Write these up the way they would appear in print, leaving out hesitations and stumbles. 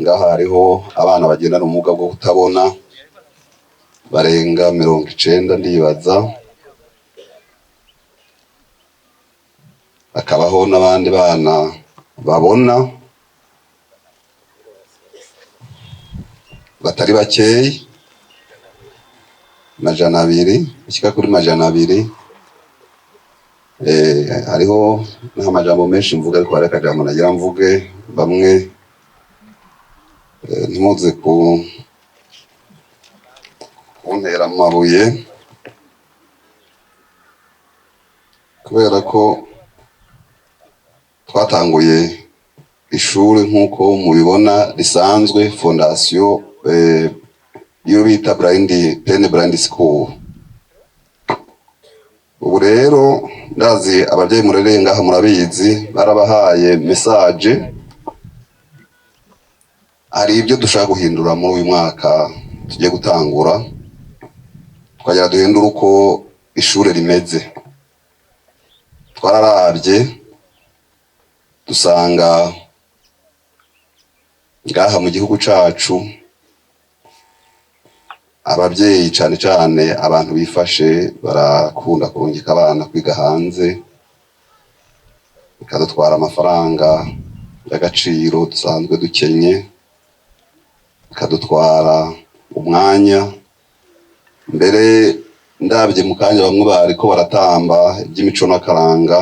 Ngaha hariho abana bagendana ubumuga bwo kutabona barenga 90 ndibaza, hakabaho n'abandi bana babona batari bakeyi, 200, bashika kuri 200. Hariho n'amajambo menshi mvuga, ariko hari akajambo nagira mvuge. Bamwe ntimuze kuntera amabuye, kubera ko twatanguye ishuri nk'uko mubibona risanzwe, fondation iyo bita Blind Pen Blind School. Ubu rero ndazi abavyeyi murereye ngaha murabizi, barabahaye message. Hari ibyo dushaka guhindura muri uyu mwaka tugiye gutangura, twagira duhindure uko ishure rimeze. Twararavye dusanga ngaha mu gihugu cacu abavyeyi, cane cane abantu bifashe, barakunda kurungika abana kwiga hanze, bikadutwara amafaranga y'agaciro dusanzwe dukenye, bikadutwara umwanya. Mbere ndabye mu kanya bamwe bariko baratamba iby'imico n'akaranga,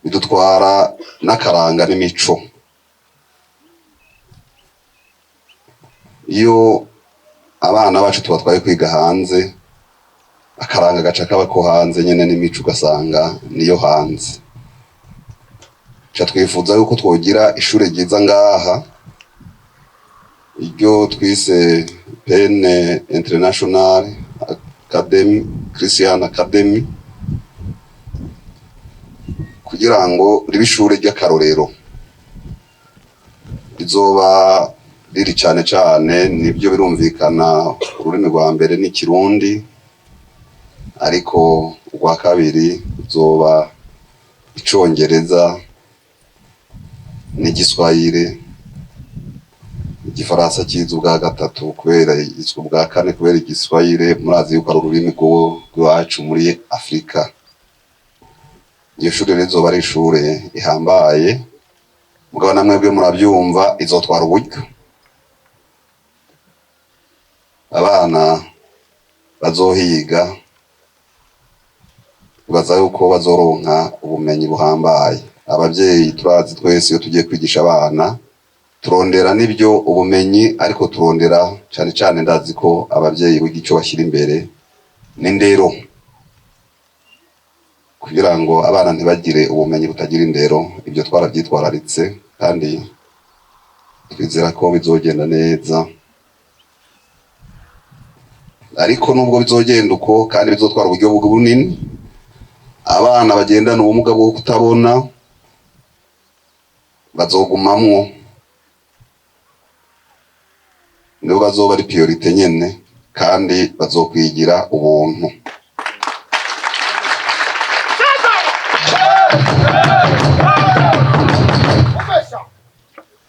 bidutwara n'akaranga n'imico. Iyo abana bacu tubatwaye kwiga hanze, akaranga gaca kaba ko hanze nyene, n'imico ugasanga niyo hanze. Ca twifuza yuko twogira ishure ryiza ngaha, iryo twise Pene International Academy, Christian Academy, kugira ngo ribe ishure ry'akarorero. Rizoba riri cane cane, nibyo birumvikana, ururimi rwa mbere ni Kirundi, ariko urwa kabiri ruzoba Icongereza n'Igiswahili, Igifaransa kiza ubwa gatatu kubera ubwa kane kubera Igiswahili murazi yuko ari ururimi rw'iwacu muri Afrika. Iyo shure rizoba ari ishure ihambaye, mugabo na mwebwe murabyumva izotwara uburyo. Abana bazohiga baza yuko bazoronka ubumenyi buhambaye. Abavyeyi turazi twese, iyo tugiye kwigisha abana turondera n'ibyo ubumenyi, ariko turondera cane cane, ndazi ko abavyeyi biga ico bashyira imbere n'indero, kugira ngo abana ntibagire ubumenyi butagira indero. Ibyo twarabyitwararitse kandi twizera ko bizogenda neza. Ariko nubwo bizogenda uko kandi bizotwara uburyo bunini, abana bagendana ubumuga bwo kutabona bazogumamwo, nibo bazoba ari priorité nyene, kandi bazokwigira ubuntu.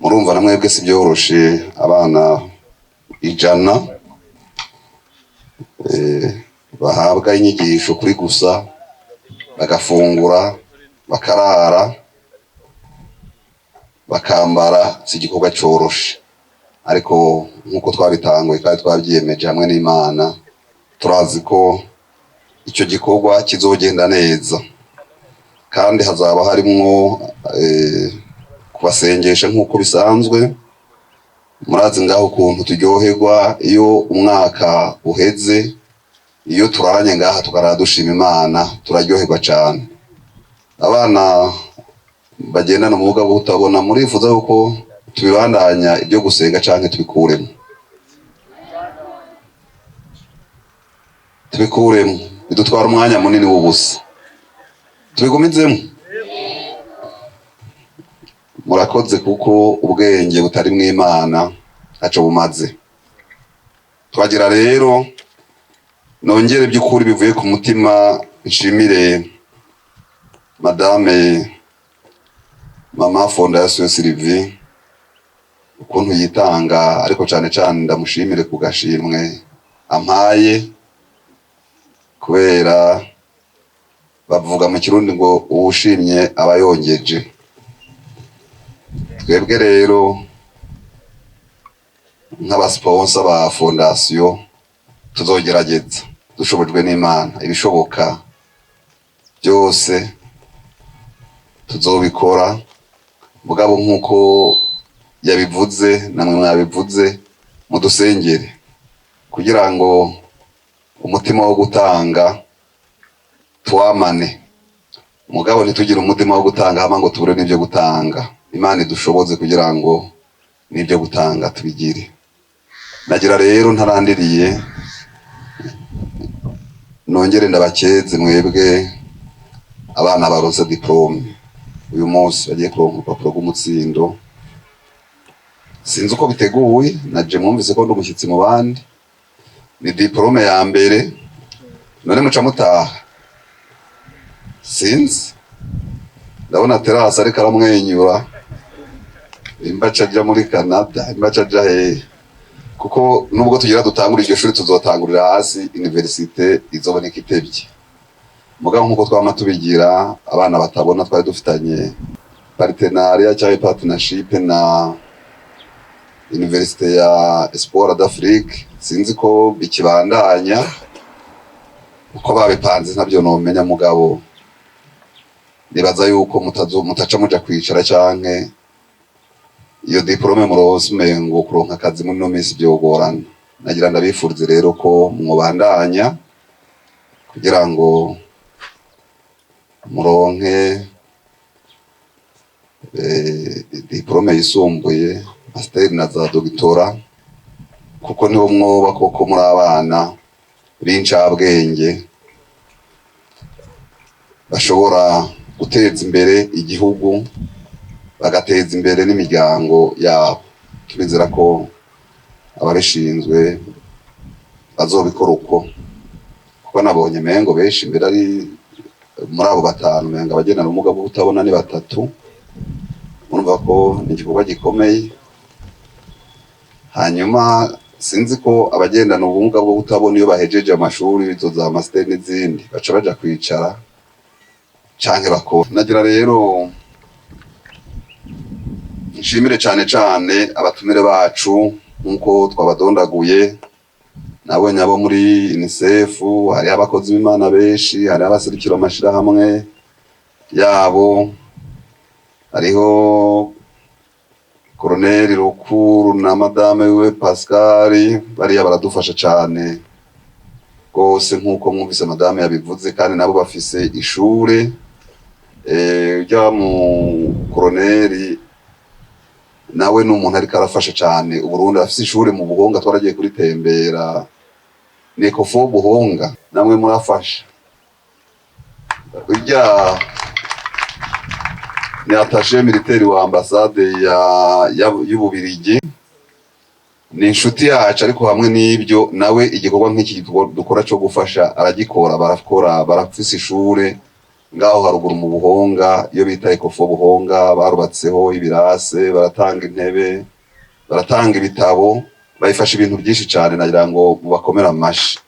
Murumva na mwebwe si byoroshe, abana 100 bahabwa inyigisho kuri gusa, bagafungura, bakarara, bakambara, si igikorwa coroshe. Ariko nk'uko twabitanguye kandi twabyiyemeje hamwe n'Imana, turazi ko icyo gikorwa kizogenda neza, kandi hazaba harimwo kubasengesha nk'uko bisanzwe. Murazi ngaho ukuntu turyoherwa iyo umwaka uheze, iyo turaranye ngaha tukarara dushima Imana, turaryoherwa cyane. Abana bagendana ubumuga bwo kutabona, murifuza yuko tubibandanya ibyo gusenga canke tubikuremo? Tubikuremo, bidutwara umwanya munini w'ubusa. Tubigumizemo. Murakoze, kuko ubwenge butari mw'Imana ntaco bumaze. Twagira rero nongere by'ukuri bivuye ku mutima nshimire madame mama Fondation Sylvie Ukuntu yitanga, ariko cane cane ndamushimire ku gashimwe ampaye, kubera bavuga mu Kirundi ngo uwushimye aba yongeje. Twebwe rero nk'aba sponsor ba fondation tuzogerageza, dushobojwe n'Imana, ibishoboka byose tuzobikora. Mugabo nk'uko yabivuze, namwe mwabivuze, mudusengere kugira ngo umutima wo gutanga tuwamane, mugabo ntitugire umutima wo gutanga hama ngo tubure n'ibyo gutanga. Imana idushoboze kugira ngo n'ibyo gutanga tubigire. Nagira rero ntarandiriye, nongere ndabakeze mwebwe abana baronse diplôme uyu munsi, bagiye kuronka urupapuro rw'umutsindo. Sinzi uko biteguye, naje mwumvise ko ndi umushyitsi mu bandi. Ni diplôme ya mbere, none muca mutaha? Sinzi, ndabona Terasi ariko aramwenyura. Imbaca aja muri Canada, imbaca aja hehe? Kuko nubwo tugira dutangura iryo shuri, tuzotangurira hasi, université izoboneka itevye. Mugabo nkuko twama tubigira, abana batabona twari dufitanye partenariat cyangwa partnership na Université ya Espoir d'Afrique. Sinzi ko bikibandanya uko babipanze, ntabyo nomenya, mugabo nibaza yuko mutazo mutaca muja kwicara, canke iyo diplôme muronse umengo kuronka akazi muri no minsi byogorana. Nagira ndabifurize rero ko mwobandanya kugira ngo muronke diplôme yisumbuye, master na za doctorat, kuko niho mwoba koko muri abana b'incabwenge bashobora guteza imbere igihugu, bagateza imbere n'imiryango yabo. Turizera ko ababishinzwe bazobikora uko, kuko nabonye mengo benshi imbere ari muri abo batanu, mengo abagendana ubumuga bwo kutabona ni batatu. Urumva ko ni igikorwa gikomeye. Hanyuma sinzi ko abagendana ubumuga bwo kutabona, iyo bahejeje amashuri, izo za master n'izindi, baca baja kwicara canke bakora. Nagira rero nshimire cane cane abatumire bacu nkuko twabadondaguye. Nabonye abo muri UNICEF, hariho abakozi b'Imana benshi, hariho abaserukira amashirahamwe yabo, hariho Koroneli Rukuru na madame wiwe Pascal. Bariya baradufasha cane rwose nkuko mwumvise madame yabivuze, kandi nabo bafise ishure. Ujya mu koroneli nawe ni umuntu ariko arafasha cane Uburundi, afise ishure mu Buhonga, twaragiye kuritembera, ni Ecofo Buhonga. Namwe murafasha. Ujya ni attaché militaire wa ambassade ya y'Ububirigi, ni inshuti yacu. Ariko hamwe n'ibyo, nawe igikorwa nk'iki dukora cyo gufasha aragikora. Barakora, barafise ishure ngaho haruguru mu Buhonga, iyo bita Ecofo Buhonga. Barubatseho ibirase, baratanga intebe, baratanga ibitabo, bayifasha ibintu byinshi cyane. Nagira ngo mubakomere amashi.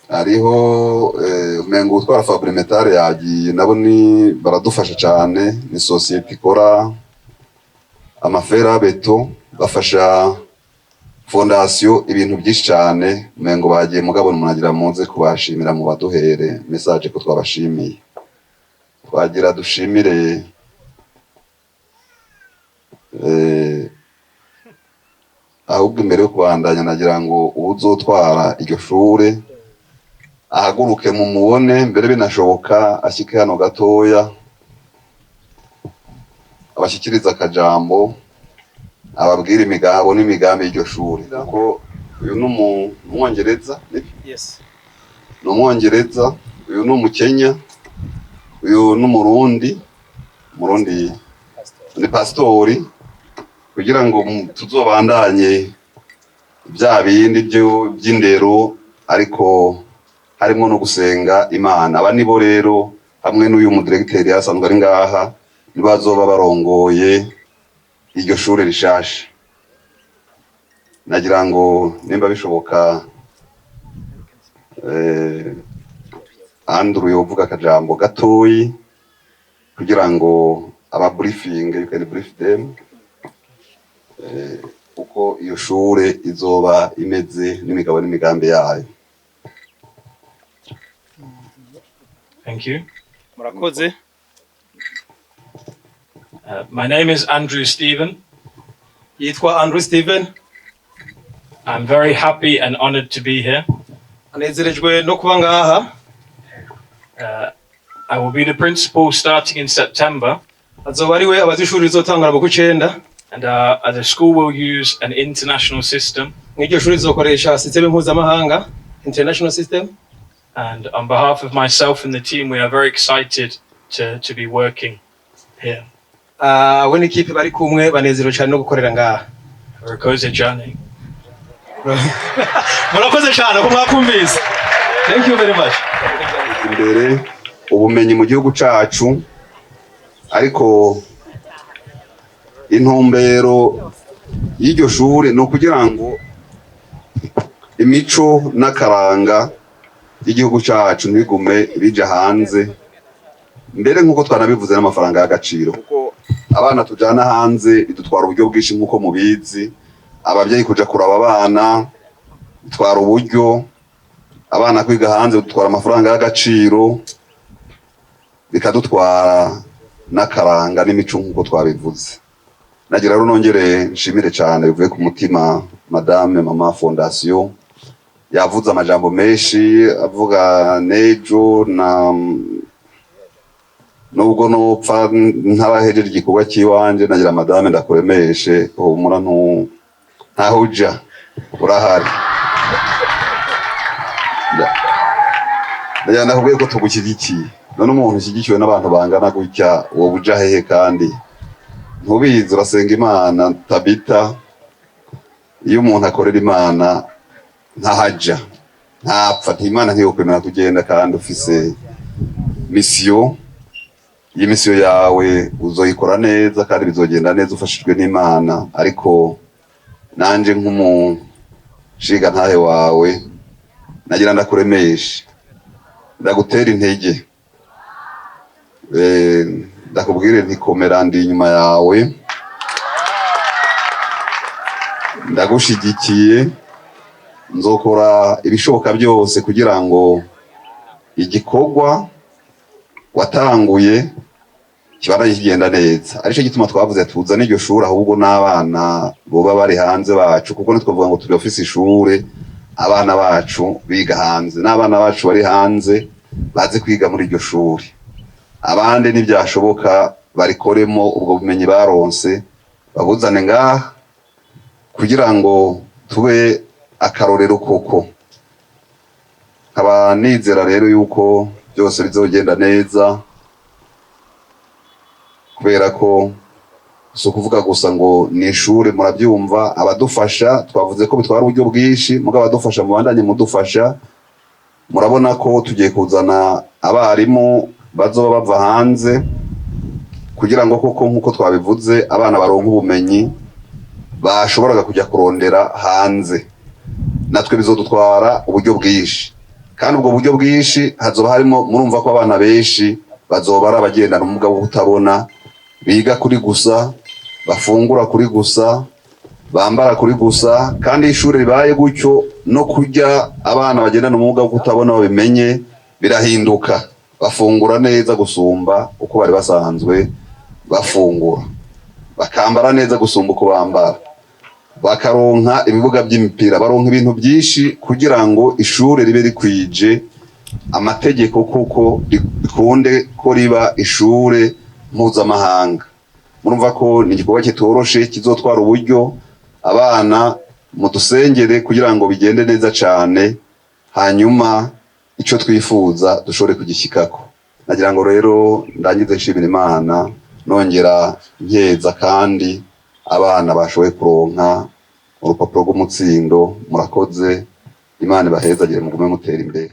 Hariho umengo utwara Fabrimetal yagiye, nabo ni baradufasha cyane. Ni société ikora ama fer à béton, bafasha fondation ibintu byinshi cyane. Umengo bagiye, mugabo munagira muze kubashimira, mu baduhere message ko twabashimiye. Twagira dushimire ahubwo imbere yo kubandanya, nagira ngo uwuzotwara iryo shure ahaguruke mumubone, mbere binashoboka ashyike hano gatoya, abashyikiriza akajambo, ababwira imigabo n'imigambi y'iryo shure, kuko uyu ni Umwongereza. Yes. Ni Umwongereza, uyu ni Umukenya, uyu ni Umurundi. Umurundi Pastor. Ni pasitori, kugira ngo tuzobandanye bya bindi by'indero, ariko harimo no gusenga Imana. Aba nibo rero Hamwe n'uyu mudiregiteri asanzwe ari ngaha, nibazoba barongoye iryo shure rishasha. Nagira ngo nimba bishoboka, Andrew yovuga akajambo gatoyi kugira ngo aba briefing, you can brief them uko iyo shure izoba imeze n'imigabo n'imigambi yayo. Thank you. Murakoze. My name is Andrew Stephen. Yitwa Andrew Steven. I'm very happy and honored to be here. Anezerejwe no kuba ngaha. I will be the principal starting in September, Azoba ari we abazi ishuri rizotangura mu kw'icenda. And the school will use an international system. Mw'iryo shuri rizokoresha système mpuzamahanga, international system. And on behalf of myself and the team, we are very excited to be working here. Ah, we n'ikipe bari kumwe banezerewe cyane no gukorera ngaha. Murakoze cane. Murakoze cyane ko mwakumvise. Thank you very much. Imbere ubumenyi mu gihugu cacu, ariko intumbero y'iryo shure ni ukugira ngo imico n'akaranga y'igihugu cacu ntibigume bija hanze, mbere nk'uko twanabivuze n'amafaranga y'agaciro, kuko abana tujana hanze bidutwara uburyo bwinshi nk'uko mubizi. Abavyeyi kuja kuraba abana bitwara uburyo, abana kwiga hanze bidutwara amafaranga y'agaciro, bikadutwara n'akaranga n'imico nk'uko twabivuze. Nagira rero nongere nshimire cyane bivuye ku mutima madame Mama Fondation. Yavuze amajambo menshi, avuga nejo na nubwo nopfa ntarahejeje igikorwa cy'iwanje. Nagira madame ndakuremeshe, humura, ntaho uja, urahari. Ndagira ndakubwiye ko tugushyigikiye. None umuntu ushyigikiwe n'abantu bangana gutya, wowe uja hehe? Kandi ntubizi, urasenga Imana. Tabita, iyo umuntu akorera Imana ntahaja, ntapfa. Ntimana ntiyokwemera kugenda kandi ufise mission. Iyi mission yawe uzoyikora neza kandi bizogenda neza ufashijwe n'Imana. Ariko nanje nk'umushinga ntahe wawe, nagira ndakuremeshe, ndagutera intege, ndakubwire nti komera, ndi inyuma yawe, ndagushigikiye. Nzokora ibishoboka byose kugira ngo igikorwa watanguye kibandanye kigenda neza. Arico gituma twavuze tuzane iryo shuri, ahubwo n'abana boba bari hanze bacu, kuko ntitwavuga ngo turi ishure abana bacu biga hanze, n'abana bacu bari hanze baze kwiga muri iryo shuri. Abandi ntibyashoboka, barikoremo ubwo bumenyi baronse babuzane ngaha kugira ngo tube akarorero koko. Nkaba nizera rero yuko byose bizogenda neza, kubera ko si ukuvuga gusa ngo ni ishure. Murabyumva, abadufasha twavuze ko bitwara uburyo bwinshi, mugabo abadufasha mubandanye mudufasha. Murabona ko tugiye kuzana abarimu bazoba bava hanze kugira ngo koko nk'uko twabivuze abana baronke ubumenyi bashoboraga kujya kurondera hanze. Natwe bizodutwara uburyo bwinshi, kandi ubwo buryo bwinshi hazoba harimo, murumva ko abana benshi bazoba ari abagendana ubumuga bwo kutabona, biga kuri gusa, bafungura kuri gusa, bambara kuri gusa. Kandi ishuri ribaye gutyo, no kurya abana bagendana ubumuga bwo kutabona babimenye birahinduka, bafungura neza gusumba uko bari basanzwe bafungura, bakambara neza gusumba uko bambara, bakaronka ibibuga by'imipira, baronka ibintu byinshi kugira ngo ishure ribe rikwije amategeko, kuko rikunde ko riba ishure mpuzamahanga. Murumva ko ni igikorwa kitoroshe, kizotwara uburyo. Abana mudusengere kugira ngo bigende neza cane, hanyuma ico twifuza dushobore kugishyikako. Nagira ngo rero ndangize nshimira Imana, nongera nkeza kandi abana bashoboye kuronka urupapuro rw'umutsindo. Murakoze, Imana ibahezagire, mugume mutera imbere.